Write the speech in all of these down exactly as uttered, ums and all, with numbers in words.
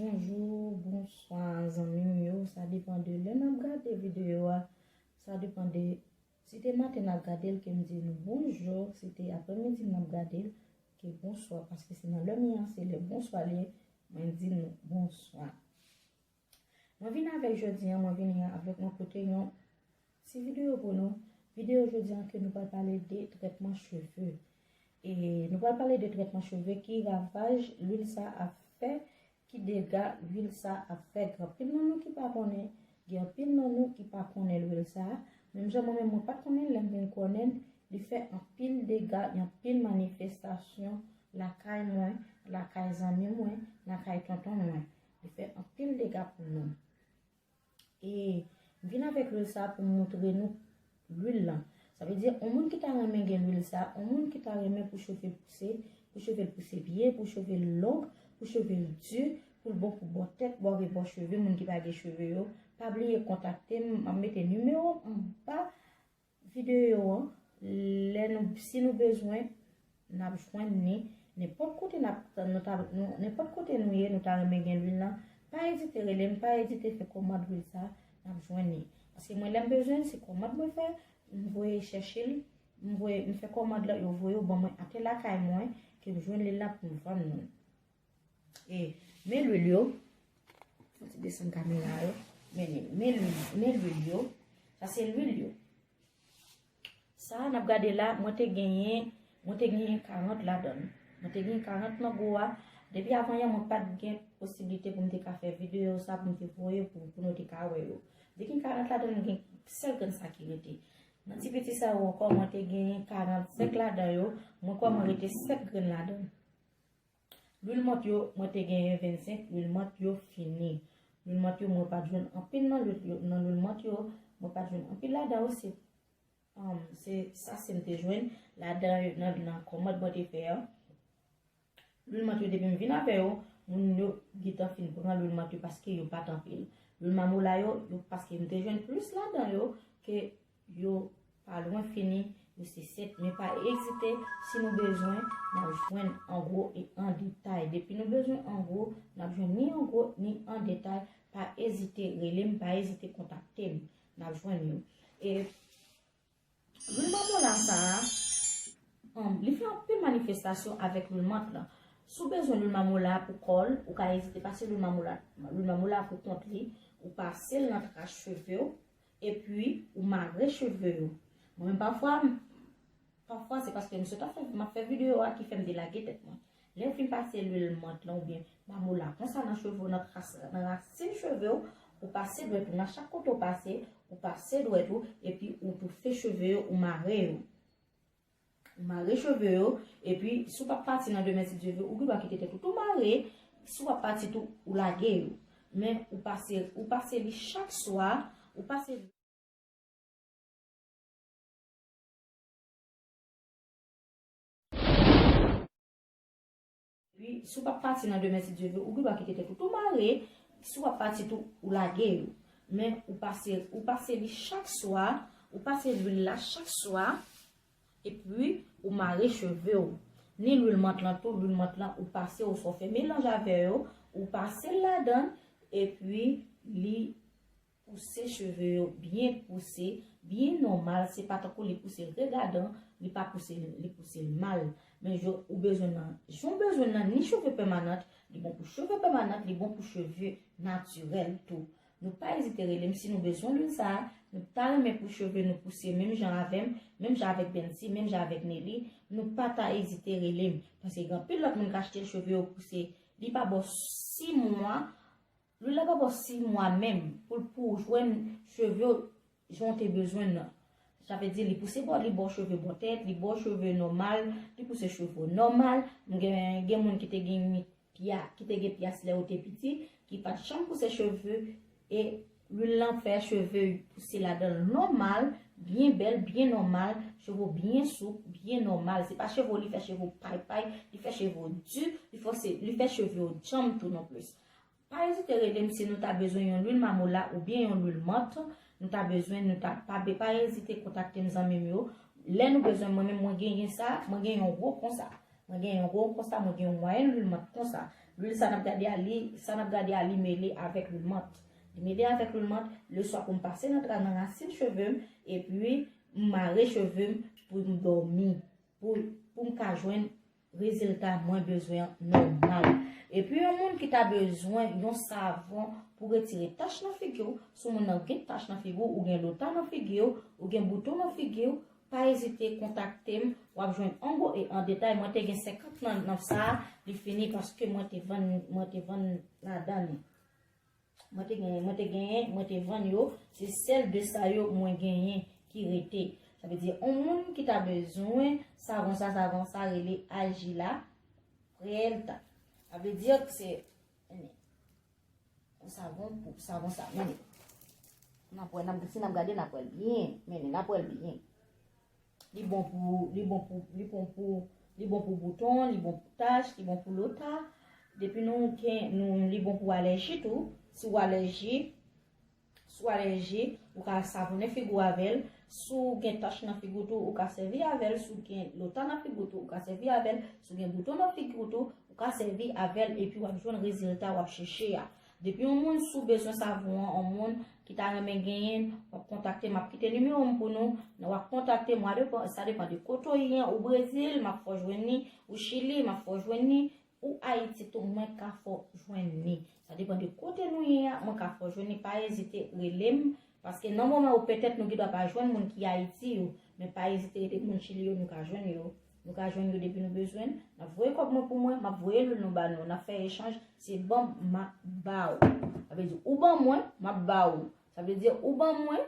Bonjou, bonswa, zanmi m yo. Sa depann de lè n ap gade videyo a. Sa depann de si te maten n ap gade l ke m di nou bonjou, si te aprèmidi n ap gade l, ke bonswa, paske se nan lè m ye an, se lè bonswa li ye, mwen di nou bonswa. Mwen vin avèk jodi a, mwen vin avèk mwen pote yon ti videyo pou nou. Videyo jodi a ke nou pral pale de trètman cheve. E nou pral pale de trètman cheve, ki ravaj lwil sa ap fè, ki dega lwil sa ap fè. Gen anpil nan nou ki pa konnen, gen anpil nan nou ki pa konnen lwil sa. Menm jan mwen menm mwen pa t konnen, lè m vin konnen, li fè anpil dega, gen anpil manifestasyon lakay mwen, lakay zanmi mwen, lakay tonton mwen. Li fè anpil dega pou nou. E m vin avèk lwil sa pou m montre nou lwil lan. Sa vle di, yon moun ki ta renmen gen lwil sa, yon moun ki ta renmen pou cheve l pouse, pou cheve l pouse byen, pou cheve l long, pou cheve l di, pou l bon pou bò tèt, bò rebò cheve, moun ki pa gen cheve yo, pa bliye kontakte m, m ap mete nimewo m anba videyo an, lè nou, si nou bezwen, n ap jwenn ni. Nenpòt kote n ap, nou ta, nou, nenpòt kote nou ye, nou ta renmen gen lwil lan, pa ezite rele m, pa ezite fè kòmand lwil sa, n ap jwenn ni. Paske mwen, lè m bezwen l, se kòmand mwen fè, m voye chèche l, m voye, m fè kòmand lan, yo voye yo ban mwen atè lakay mwen, ke m jwenn lwil la pou m vann nou. E, men lwil yo, fò ti desann kamera yo, men, men lwil, men lwil yo, sa se lwil yo. Sa n ap gade la, mwen te genyen, mwen te genyen karant ladan l. Mwen te genyen karant nan gwo a. Depi avan yè, mwen pa t gen posiblite pou m te ka fè videyo sa, pou m te voye pou, pou nou te ka wè yo. Te gen karant ladan l, mwen gen sèl grenn sa ki rete. Nan ti piti sa yo ankò, mwen te genyen karant senk ladan yo, mwen kwè mwen rete sèt grenn ladan l. Lwil mant yo, mwen te genyen vennsenk, lwil mant yo fini. Lwil mant yo, mwen pa t jwenn anpil nan lwil yo, nan lwil mant yo, mwen pa t jwenn anpil ladan yo, se, um, se sa se m te jwenn ladan yo, nan, nan kòmand mwen te fè an. Lwil mant yo, depi m vin avè yo, moun yo gentan fin pran lwil mant yo paske yo pa t anpil. Lwil mamola yo, yo, paske m te jwenn plis ladan yo ke yo pa lwen fini, yo se sèt, men pa ezite, si nou bezwen, n ap jwenn an gwo e an detay. Depi nou bezwen an gwo, n ap jwenn ni an gwo, ni an detay. Pa ezite rele m, pa ezite kontakte m. N ap jwenn yo. E lwil mamola sa a, um, li fè anpil manifestasyon avèk lwil mant lan. Si w bezwen lwil mamola pou kò l, ou ka ezite pase lwil mamola, lwil mamola pou kont li, ou pase l nan tras cheve w, epi ou mare cheve yo. Mwen menm pafwa, pafwa se paske m sot ap fè, m ap fè videyo a ki fè m delage tèt mwen. Lè w fin pase lwil mant lan oubyen mamola konsa nan cheve w, nan tras, nan rasin cheve w, ou pase dwèt ou, nan chak kote w pase, ou pase dwèt ou, epi ou toufe cheve yo, ou mare yo. Ou mare cheve yo, epi si w p ap pati nan demen si Dye vle, ou gen dwa kite tèt ou tou mare, si w ap pati tou, ou lage yo. Men ou pase, ou pase li chak swa, ou pase. Epi, si w p ap pati nan demen si Dye vle, ou gen dwa kite tèt ou tou mare, si w ap pati tou, ou lage yo. Men ou pase, ou pase li chak swa, ou pase lwil la chak swa, epi ou mare cheve w. Ni lwil mant lan tou, lwil mant lan ou pase, ou sa w fè melanj avè yo, ou pase l ladan, epi li pouse cheve yo byen pouse, byen nòmal, se pa tankou li pouse regadan, li pa pouse, li pouse l mal. Men jan ou bezwen nan, jan w bezwen nan, ni cheve pèmanant, li bon pou cheve pèmanant, li bon pou cheve natirèl tou. Nou pa ezite rele m si nou bezwen lwil sa a, nou ta renmen pou cheve nou pouse menm jan avè m, menm jan avèk Bensi, menm jan avèk Nelly, nou pa ta ezite rele m. Paske gen anpil lòt moun k achte l, cheve yo pouse, li pa bò sis mwa, lwil la pa bò sis mwa menm pou l, pou w jwenn cheve w jan w te bezwen nan. Sa vle di li pouse bò, li ba w cheve bò tèt, li ba w cheve nòmal, li pouse cheve w nòmal. M gen, gen moun ki te gen pya, ki te gen pyas lè yo te piti, ki pa t janm pouse cheve, e lwil lan fè cheve pouse ladan l nòmal, byen bèl, byen nòmal, cheve w byen soup, byen nòmal. Se pa cheve w li fè cheve w pay pay, li fè cheve w di, li fè, li fè cheve w djanm tou non plis. Pa ezite rele m si nou ta bezwen yon lwil mamola oubyen yon lwil mant, nou ta bezwen, nou ta, pa be-, pa ezite kontakte m, zanmi m yo. Lè nou bezwen, mwen menm, mwen genyen sa, mwen gen yon gwo konsa. Mwen gen yon gwo konsa, mwen gen yon mwayèn lwil mant konsa. Lwil sa n ap gade a, li, sa n ap gade a, li mele avèk lwil mant. Li mele avèk lwil mant, leswa pou m pase nan tra, nan rasin cheve m, epi m mare cheve m pou m dòmi, pou, pou m ka jwenn rezilta mwen bezwen an nòmal. Epi yon moun ki ta bezwen yon savon pou retire tach nan figi w, si w moun nan gen tach nan figi w, ou gen lota nan figi w, ou gen bouton nan figi w, pa ezite kontakte m, w ap jwenn an gwo e an detay. Mwen te gen senkant nan, nan sa a, li fini paske mwen te vann, mwen te vann ladan li. Mwen te genyen, mwen te genyen, mwen te vann yo, se sèl de sa yo mwen genyen ki rete. Sa vle di, yon moun ki ta bezwen savon sa, savon sa rele Agila Prielta. Sa vle di ke se, yon savon pou, savon sa, men n ap wè, n ap, si n ap gade, n ap wè l byen, men n ap wè l byen. Li bon pou, li bon pou, li bon pou, li bon pou bouton, li bon pou tach, li bon pou lota. Depi nou gen, nou, li bon pou alèji tou. Si w alèji, si w alèji, ou ka savonnen figi w avè l. Si w gen tach nan figi w tou, ou ka sèvi avè l. Si w gen lota nan figi w tou, ou ka sèvi avè l. Si w gen bouton nan figi w tou, ou ka sèvi avè l epi w ap jwenn rezilta w ap chèche a. Depi yon moun, si w bezwen savon an, yon moun ki ta renmen genyen l, w ap kontakte m, m ap kite nimewo m pou nou. W ap kontakte m, w a depan, sa depan de kote w ye an, ou Brezil, m ap fè w jwenn li, ou Chili, m ap fè w jwenn li, ou Ayiti tou, mwen ka fè w jwenn li. Sa depan de kote nou ye a, mwen ka fè w jwenn li, pa ezite rele m, paske nan moman yo, petèt nou gendwa pa jwenn moun ki Ayiti yo, men pa ezite rele moun Chili yo, nou ka jwenn yo. Nou ka jwenn yo depi nou bezwen l. N ap voye kòb mwen pou mwen, m ap voye lwil nou ba nou. N ap fè echanj, se ban m, m a ba w. Sa vle di, ou ban mwen, m ap ba ou. Sa vle di, ou ban mwen,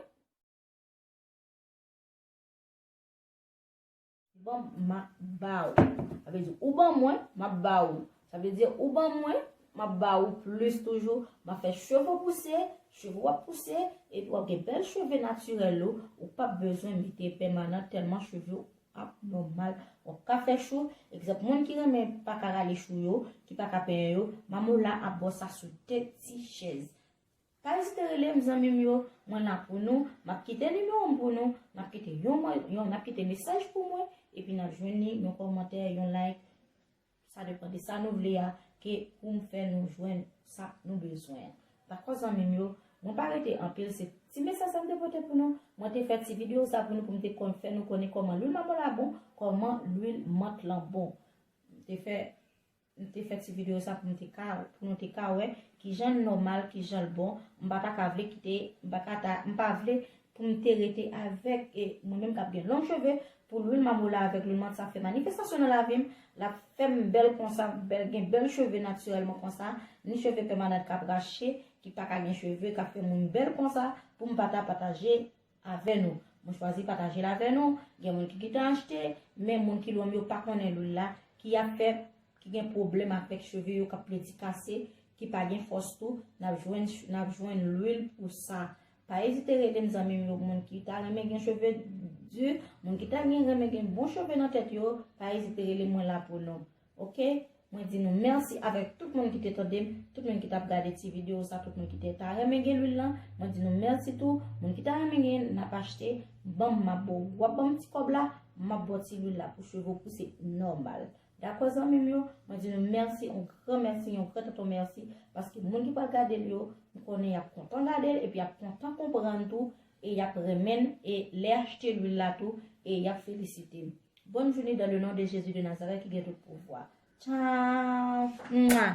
ban m, m a ba w. Sa vle di, ou ban mwen, m ap ba ou. Sa vle di, ou ban mwen, m ap ba ou plis toujou. M ap fè cheve w pouse, cheve w ap pouse, epi w ap gen bèl cheve natirèl ou, ou p ap bezwen mete pèmanan tèlman cheve w ap nòmal. W ap ka fè chou, egzanp, moun ki renmen pa ka rale chou yo, ki pa ka penyen yo, Mamola ap ba w sa sou de ti chèz. Pa ezite rele m, zanmi m yo, mwen la pou nou, m ap kite nimewo m pou nou, n ap kite yon, yon, n ap kite mesaj pou mwen, epi n ap jwenn li, yon kòmantè, yon like, sa depan de sa nou vle a, ke pou m fè nou jwenn sa nou bezwen an. Dakò, zanmi m yo, mwen pa rete anpil, se ti mesaj sa m te pote pou nou. Mwen te fè ti videyo sa pou nou, pou m te konn fè nou konnen kòman lwil Mamola bon, kòman lwil mant lan bon. M te fè, m te fè ti videyo sa pou m te ka, pou nou te ka wè kijan l nòmal, kijan l bon. M pa ta ka vle kite, m pa ka ta, m pa vle pou m te rete avèk, e mwen menm k ap gen long cheve, pou lwil Mamola avèk lwil mant sa fè manifestasyon nan lavi m, l ap fè m bèl konsa, bèl, gen bèl cheve natirèlman konsa, ni cheve pèmanan k ap rache, ki pa ka gen cheve, k ap fè moun bèl konsa, pou m pa ta pataje avè nou. Mwen chwazi pataje l avè nou, gen moun ki gentan achte, men moun ki lwen m yo pa konnen lwil la, ki ap fè ki gen pwoblèm avèk cheve yo k ap pledi kase, ki pa gen fòs tou, n ap jwenn, n ap jwenn lwil pou sa. Pa ezite rele m, zanmi m yo, moun ki ta renmen gen cheve di, moun ki ta gen, renmen gen bon cheve nan tèt yo, pa ezite rele m, mwen la pou nou. Oke? Mwen di nou mèsi avèk tout moun ki te tande m, tout moun ki t ap gade ti videyo sa, tout moun ki te ta renmen gen lwil lan. Mwen di nou mèsi tou. Moun ki ta renmen gen, n ap achte, ban m, m ap ba w, w ap ban m ti kòb la, m ap ba w ti lwil la pou cheve w pouse nòmal. Dakò, zanmi m yo? Mwen di nou mèsi, yon gran mèsi, yon gran tonton mèsi, paske moun ki pral gade l yo, m konnen y ap kontan gade l, epi y ap kontan konprann tou, e y ap renmen l, e lè achte lwil la tou, e y ap felisite m. Bonne journée dans le nom de Jésus de Nazareth ki gen tout pouvwa. Tchaw! Mwa!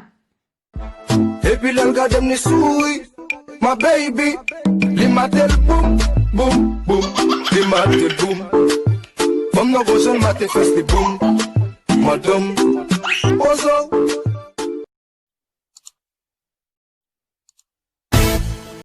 Epi lè l gade m, li souri. My baby, li mate l boum, boum, boum. Li mate l boum. Fanm nan gwo jan l mate fès li boum. Madanm, ozo,